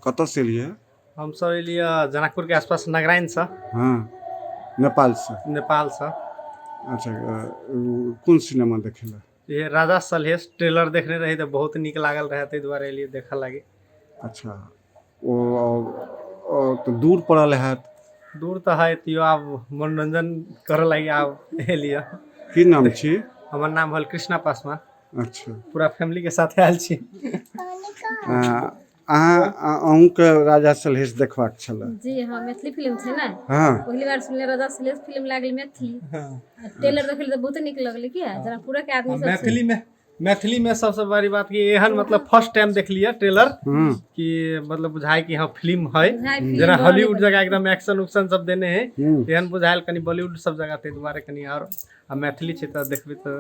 कतऽसँ एलियै? हमसब एलियै जनकपुरके आसपास नगराइनसँ। हँ, नेपालसँ? नेपालसँ। अच्छा, कोन सिनेमा देखै लए? ये राजा सलहेश ट्रेलर देखने रही तऽ बहुत नीक लागल रहै, ताहि दुआरे एलियै देखऽ लागी। अच्छा, ओ तऽ दूर पड़ल हैत? दूर तऽ है, तैयो आब मनोरंजन करऽ लागी आब एलियै। की नाम छी? हमर नाम भेल कृष्णा पासवान। अच्छा। पूरा फैमिलीके साथ आयल छी। अहूँके राजा सलहेश देखबाक छलै? जी हाँ, मैथिली फिल्म छै ने। हँ। पहिली बार सुनले राजा सलहेश फिल्म लागल मैथिली। ट्रेलर देखल तऽ बहुत नीक लगलै, किया जनकपुरा के आदमी सब मैथिलीमे सबसँ बड़ी बात कि एहन मतलब फर्स्ट टाइम देखलियै ट्रेलर कि मतलब बुझाइ कि हाँ फिल्म है, बुझाइ फिल्म जेना बनल। हॉलीवुड जगह एकदम एक्शन उक्शन सब देने है, एहन बुझायल कनि बॉलीवुड सब जगह, ताहि दुआरे कनि आओर आ मैथिली छै तऽ देखबै तऽ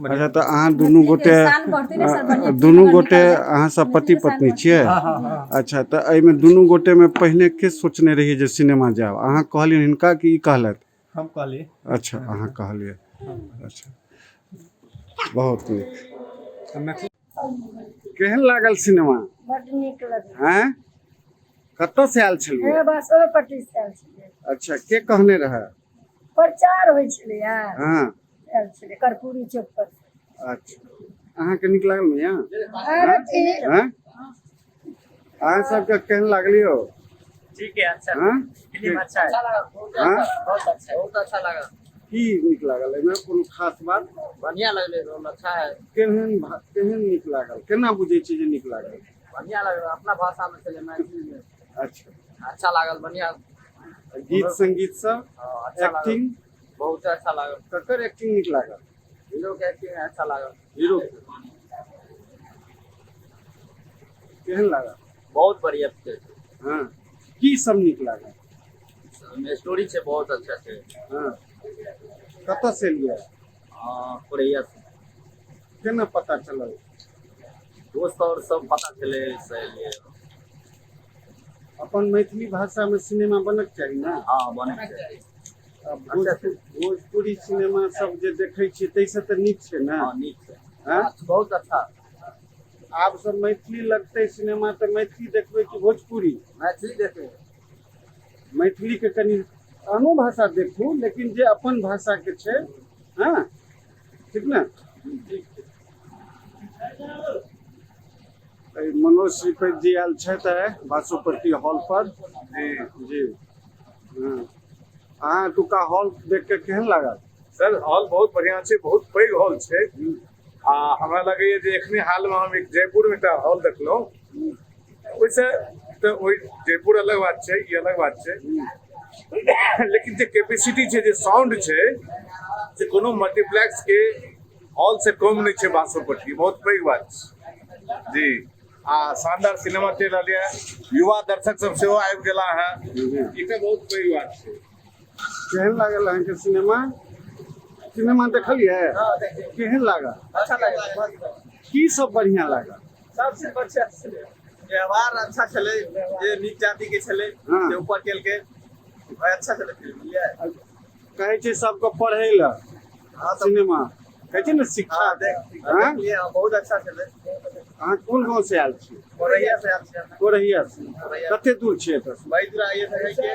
बढ़िआँ। अच्छा, तऽ अहाँ दुनू मैथिलीके गोटे शान बढ़तै ने सर, बढ़िआँ दुनू फिल्म गोटे निकालबै। अहाँ सब पति मैथिलीके शान पत्नी बढ़तै। छियै? हँ। अच्छा, तऽ एहिमे दुनू गोटेमे पहिने के सोचने रहियै जे सिनेमा जायब? अहाँ कहलियनि हिनका कि ई कहलथि? हम कहलियै। अच्छा, अहाँ कहलियै। अच्छा, बहुत नीक। मैथिली केहन लागल सिनेमा? बड नीक लगल। आँय, कतऽ से आयल छलियै? हे, बस पट्टी से आयल छलियै। अच्छा, के कहने रहै? प्रचार होइ छलैया। आयल छलै कर्पूरी चौक पर। अच्छा, अहाँके नीक लागल भैया? अरे ठीक। आँय, अहाँ सबके केहन लागल यौ? ठीक है, अच्छा। हाँ? फिल्म अच्छा है। हाँ? बहुत अच्छा, बहुत अच्छा लगा। की नीक लागल एहिमे, कोनो खास बात? बढ़िया लगले, रोल अच्छा है। केहन नीक लागल? केना बुझै छी जे नीक लागल? बढ़िया लगल, अपना भाषा में छलै, मैथिली में। अच्छा लागल, बढ़िया। गीत संगीत सब? हाँ, अच्छा लागल। एक्टिंग? बहुत अच्छा लागल। ककर एक्टिंग नीक लागल? हीरो के एक्टिंग अच्छा लागल। हीरो केहन लागल? बहुत बढ़िया पिक्चर। हँ, की सब नीक लागल? छै, स्टोरी छै, बहुत अच्छा छै। हँ, कतऽ से एलियै? कोरैया से। केना पता चलल? दोस्त और सब पता चले से एलियै। अपन मैथिली भाषामे सिनेमा बनक चाही ने? हाँ, बने छै। आ भोजपुरी सिनेमा सब जे देखै छियै, ताहिसँ तऽ नीक छै ने? हाँ, नीक छै। हँ? बहुत अच्छा। आब सब मैथिली लगतै सिनेमा तऽ मैथिली देखबै कि भोजपुरी? मैथिली देखे। मैथिलीके कनि आनो भाषा देखू, लेकिन जे अपन भाषाके छै। हँ, ठीक ने? एहि मनोज श्रीपति जी आयल छथि आइ बासोपट्टी हॉल पर। जी जी, हँ, अहाँ एतुका हॉल देख के केहन लागल? सर, हॉल बहुत बढ़िया छै, बहुत पैघ हॉल छै आ हमरा लगैए जे एखने हालमे हम एक जयपुरमे एकटा हॉल देखलहुँ, ओहिसँ तऽ ओहि जयपुर अलग बात छै, ई अलग बात छै, लेकिन जे कैपेसिटी छै, जे साउंड छै, से कोनो मल्टीप्लेक्स के हॉल से कम नहि छै बासोपट्टी। बहुत पैघ बात छै जी। आ शानदार सिनेमा चलि रहल यऽ, युवा दर्शक सब सेहो आबि गेला हेँ, एकटा बहुत पैघ बात छै। केहन लागल अहाँके सिनेमा? सिनेमा देखलियै, केहन लागल? अच्छा लागल। की सब बढ़िआँ लागल? सब चीज अच्छा छलै, व्यवहार अच्छा छलै, जे नीक जाति के छलै से ऊपर केलकै, अच्छा छलै फिल्म, बुझलियै? कहै छै सबके पढ़ै लए। हाँ, तऽ सिनेमा कहै छै ने शिक्षा। हाँ, देख हाँ? देखलियै, हाँ, बहुत अच्छा छलै। अहाँ कोन गाँव से आयल छी? कोरैया से आयल छियै। कोरहिया से? कोरैया। कते दूर छै एतऽ? वही दूर आइए सकै के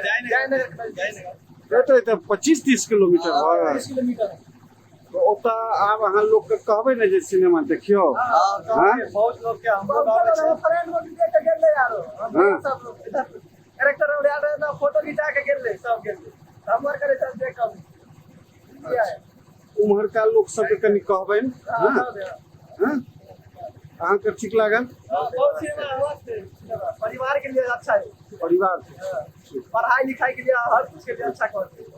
जयनगर, जयनगर। एतऽ तऽ 25-30 किलोमीटर भऽ गेल। तऽ ओतऽ आब अहाँ लोकके कहबै ने जे सिनेमा देखियौ? हाँ, हाँ? बहुत लोग के हमरो गाँव में छै। फ्रेंड लोग देख के गेलै आरो हम सब लोग इधर कैरेक्टर और आयल रहे ना, फोटो खिंचा के गेलै, सब गेलै, हमर करे चल देख हम। उम्हरका लोक सबके कनि कहबनि। हँ हँ, अहाँके ठीक लागल? बहुत सिनेमा मस्त है, परिवार के लिए अच्छा है। परिवार पढ़ाई लिखाई के लिए, हर चीज के लिए अच्छा कहते हैं।